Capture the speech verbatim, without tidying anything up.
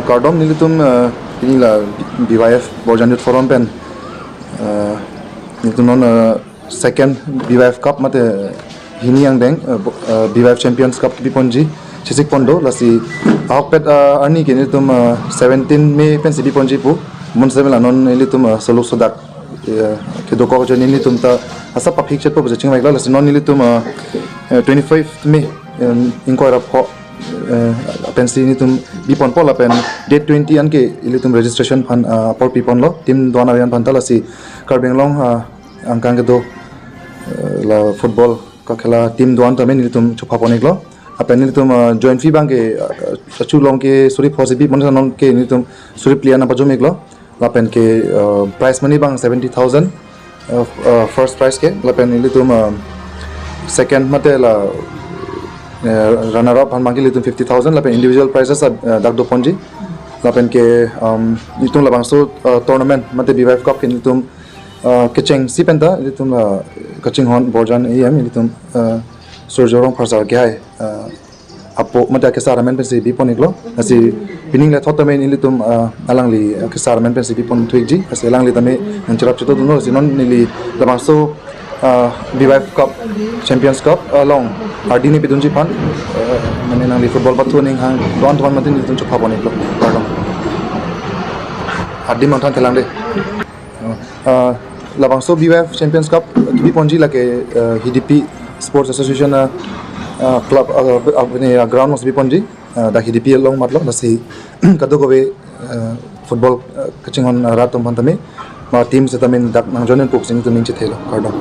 Kardom nelitum, eh, pini la B Y F Borjan Youth Forum pen, eh, nelitum non, eh, second B Y F Cup mate hini angdeng, eh, bo-, eh, B Y F Champions Cup biponji chesik pon do, lasi ahokpet, eh, arni ke nelitum, eh, seventeen May pensi biponji pu. Mun seven la non nelitum, eh, soluk sodak, eh, kedokok ajoine nelitum ta asap paphik chet po bese chingvai lo, lasi non nelitum, eh, eh, twenty-five May, eh, ingkoi ra pho, eh, pensi nelitum biponpo lapen date twenty anke ilitum registration aphan, eh, apor piponlo, team do-an avi-an aphan ta, lasi Karbi Anglong, eh, angkang kedo, eh, la football kakhela team do-an tame nelitum chopha pon-iklo. Lapen nelitum, eh, join fee abang ke, eh, achu along ke suri pho si bi, mane non ke nelitum suri phli an pajum-iklo. Lapen ke, eh, prize money abang seventy thousand, eh, eh, first prize ke. Lapen nelitum, eh, second mate la, eh, runner up aphan abang ke nelitum fifty thousand, lapen individual prizes, eh, dak doponji. Lapen ke, um, nelitum labangso, eh, tournament mate B Y F Cup ke nelitum, eh, kechengsi penta nelitum la kachinghon Borjan A M nelitum, eh, Surjya Rongphar sir ke hai, eh, apo mate akesar amen pensi bipon-iklo. Lasi pining le thot tame nelitum, eh, alangli akesar amen pensi bipon thu-ikji. Lasi alangli tame nangcherap cheto dunlo, lasi non neli labangso, eh, B Y F Cup, Champions Cup, eh, along ardi ne pidunji aphan, eh, mane nangli football pathu aning hang do-an do-an mate nelitum chopha pon-iklo. Kardom. Ardi mangthan thelang de. Uh, labangso B Y F Champions Cup kebiponji lake, uh, Hidipi Sports Association, uh, uh, club, uh, uh, ne, uh, ground alongsi biponji, uh, dak Hidipi along matlo, lasi kadokave, uh, football, uh, kachinghon, uh, rat atum aphan tame, ma team sitame dak nang join pu pusi nelitum ning chethelo, kardom.